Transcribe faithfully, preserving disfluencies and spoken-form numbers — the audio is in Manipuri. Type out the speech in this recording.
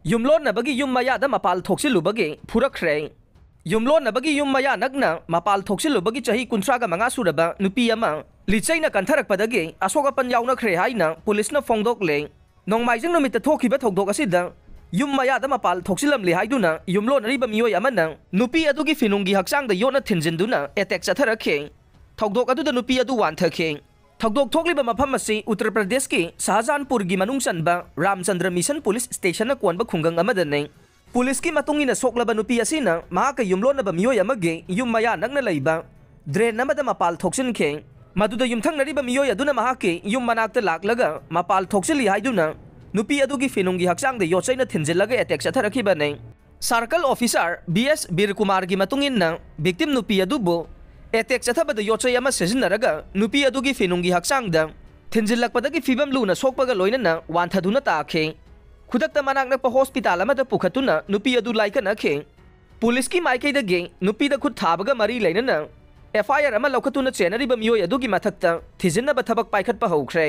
ꯌꯨꯝꯂꯣꯟꯅꯕꯒꯤ ꯌꯨꯝ ꯃꯌꯥꯗ ꯃꯄꯥꯜ ꯊꯣꯛꯆꯤꯜꯂꯨꯕꯒꯤ ꯐꯨꯔꯛꯈ꯭ꯔꯦ꯫ ꯌꯨꯝꯂꯣꯟꯅꯕꯒꯤ ꯌꯨꯝ ꯃꯌꯥ ꯅꯛꯅ ꯃꯄꯥꯜ ꯊꯣꯛꯆꯤꯜꯂꯨꯕꯒꯤ ꯆꯍꯤ ꯀꯨꯟꯊ꯭ꯔꯥꯒ ꯃꯉꯥ ꯁꯨꯔꯕ ꯅꯨꯄꯤ ꯑꯃ ꯂꯤꯆꯩꯅ ꯀꯟꯊꯔꯛꯄꯗꯒꯤ ꯑꯁꯣꯛ ꯑꯄꯟ ꯌꯥꯎꯅꯈ꯭ꯔꯦ ꯍꯥꯏꯅ ꯄꯨꯂꯤꯁꯅ ꯐꯣꯡꯗꯣꯛꯂꯦ꯫ ꯅꯣꯡꯃꯥꯏꯖꯤꯡ ꯅꯨꯃꯤꯠꯇ ꯊꯣꯛꯈꯤꯕ ꯊꯧꯗꯣꯛ ꯑꯁꯤꯗ ꯌꯨꯝ ꯃꯌꯥꯗ ꯃꯄꯥꯜ ꯊꯣꯛꯆꯤꯜꯂꯝꯂꯦ ꯍꯥꯏꯗꯨꯅ ꯌꯨꯝꯂꯣꯟꯅꯔꯤꯕ ꯃꯤꯑꯣꯏ ꯑꯃꯅ ꯅꯨꯄꯤ ꯑꯗꯨꯒꯤ ꯐꯤꯅꯨꯡꯒꯤ ꯍꯛꯆꯥꯡꯗ ꯌꯣꯠꯅ ꯊꯤꯟꯖꯤꯟꯗꯨꯅ ꯑꯦꯇꯦꯛ ꯆꯠꯊꯔꯛꯈꯤ꯫ ꯊꯧꯗꯣꯛ ꯑꯗꯨꯗ ꯅꯨꯄꯤ ꯑꯗꯨ ꯋꯥꯟꯊꯈꯤ꯫ ꯊꯧꯗꯣꯛ ꯊꯣꯛꯂꯤꯕ ꯃꯐꯝ ꯑꯁꯤ ꯎꯠꯇꯔ ꯄ꯭ꯔꯗꯦꯁꯀꯤ ꯁꯍꯖꯥꯟꯄꯨꯔꯒꯤ ꯃꯅꯨꯡ ꯆꯟꯕ ꯔꯥꯝꯆꯟꯗ꯭ꯔ ꯃꯤꯁꯟ ꯄꯨꯂꯤꯁ ꯁ꯭ꯇꯦꯁꯟꯅ ꯀꯣꯟꯕ ꯈꯨꯡꯒꯪ ꯑꯃꯗꯅꯤ꯫ ꯄꯨꯂꯤꯁꯀꯤ ꯃꯇꯨꯡ ꯏꯟꯅ ꯁꯣꯛꯂꯕ ꯅꯨꯄꯤ ꯑꯁꯤꯅ ꯃꯍꯥꯛꯀ ꯌꯨꯝꯂꯣꯟꯅꯕ ꯃꯤꯑꯣꯏ ꯑꯃꯒꯤ ꯌꯨꯝ ꯃꯌꯥ ꯅꯛꯅ ꯂꯩꯕ ꯗ꯭ꯔꯦꯟ ꯑꯃꯗ ꯃꯄꯥꯜ ꯊꯣꯛꯆꯤꯟꯈꯤ꯫ ꯃꯗꯨꯗ ꯌꯨꯝꯊꯪꯅꯔꯤꯕ ꯃꯤꯑꯣꯏ ꯑꯗꯨꯅ ꯃꯍꯥꯛꯀꯤ ꯌꯨꯝ ꯃꯅꯥꯛꯇ ꯂꯥꯛꯂꯒ ꯃꯄꯥꯜ ꯊꯣꯛꯆꯤꯜꯂꯤ ꯍꯥꯏꯗꯨꯅ ꯅꯨꯄꯤ ꯑꯗꯨꯒꯤ ꯐꯤꯅꯨꯡꯒꯤ ꯍꯛꯆꯥꯡꯗ ꯌꯣꯠꯆꯩꯅ ꯊꯤꯟꯖꯤꯜꯂꯒ ꯑꯦꯇꯦꯛ ꯆꯠꯊꯔꯛꯈꯤꯕꯅꯤ꯫ ꯁꯥꯔꯀꯜ ꯑꯣꯐꯤꯁꯥꯔ ꯕꯤ ꯑꯦꯁ ꯕꯤꯔꯀꯨꯃꯥꯔꯒꯤ ꯃꯇꯨꯡ ꯏꯟꯅ, ꯚꯤꯛꯇꯤꯝ ꯅꯨꯄꯤ ꯑꯗꯨꯕꯨ ꯑꯦꯇꯦꯛ ꯆꯠꯊꯕꯗ ꯌꯣꯠꯆꯩ ꯑꯃ ꯁꯤꯖꯤꯟꯅꯔꯒ ꯅꯨꯄꯤ ꯑꯗꯨꯒꯤ ꯐꯤꯅꯨꯡꯒꯤ ꯍꯛꯆꯥꯡꯗ ꯊꯤꯟꯖꯤꯜꯂꯛꯄꯗꯒꯤ ꯐꯤꯕꯝ ꯂꯨꯅ ꯁꯣꯛꯄꯒ ꯂꯣꯏꯅꯅ ꯋꯥꯟꯊꯗꯨꯅ ꯇꯥꯈꯤ꯫ ꯈꯨꯗꯛꯇ ꯃꯅꯥꯛ ꯅꯛꯄ ꯍꯣꯁꯄꯤꯇꯥꯜ ꯑꯃꯗ ꯄꯨꯈꯠꯇꯨꯅ ꯅꯨꯄꯤ ꯑꯗꯨ ꯂꯥꯏꯀꯠꯅꯈꯤ꯫ ꯄꯨꯂꯤꯁꯀꯤ ꯃꯥꯏꯀꯩꯗꯒꯤ ꯅꯨꯄꯤꯗ ꯈꯨꯠ ꯊꯥꯕꯒ ꯃꯔꯤ ꯂꯩꯅꯅ ꯑꯦꯐ ꯑꯥꯏ ꯑꯥꯔ ꯑꯃ ꯂꯧꯈꯠꯇꯨꯅ ꯆꯦꯟꯅꯔꯤꯕ ꯃꯤꯑꯣꯏ ꯑꯗꯨꯒꯤ ꯃꯊꯛꯇ ꯊꯤꯖꯤꯟꯅꯕ ꯊꯕꯛ ꯄꯥꯏꯈꯠꯄ ꯍꯧꯈ꯭ꯔꯦ꯫